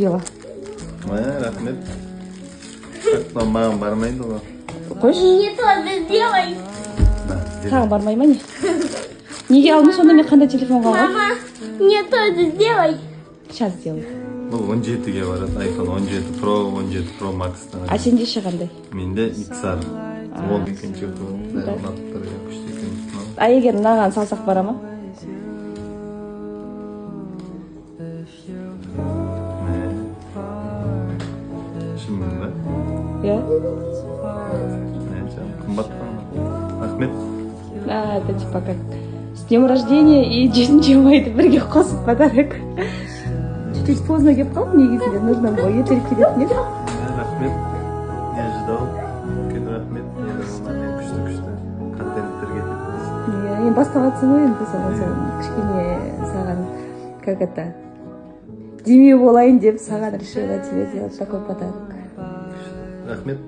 Дела. Мә, рахмет. Бірақ мынау маған бармайды ғой. Қойшы. Мне тоже сделай. На, Саған бармай ма, не? Неге алдың сонда? Мен қандай телефонға алғанмын? Мама, мне тоже сделай. Сейчас сделаю. Бұл 17-ге барады. iPhone 17 Pro, 17 Pro Max'тан. А сенде ше, қандай? Менде XR. Ол екінші бәрі ұнап тұр, иә, күшті екен мынау. А егер мынаған салсақ, бара ма? Мә. Шынымен ба? Иә. Мә, жаным, қымбат қой мынау. Рахмет. А, это типа как с днем рождения и 7 майды бірге қосып подарок. Чуть-чуть поздно келіп қалдым негізінде, нужно было ертерек келетін еді. Мә, рахмет. Не ожидал. Үлкен рахмет. Не мен күшті күшті контенттер кетеді. Иә, енді бастап жатсың ғой енді, соған сол кішкене саған, как это, демеу болайын деп саған решила тебе сделать такой подарок. Рахмет.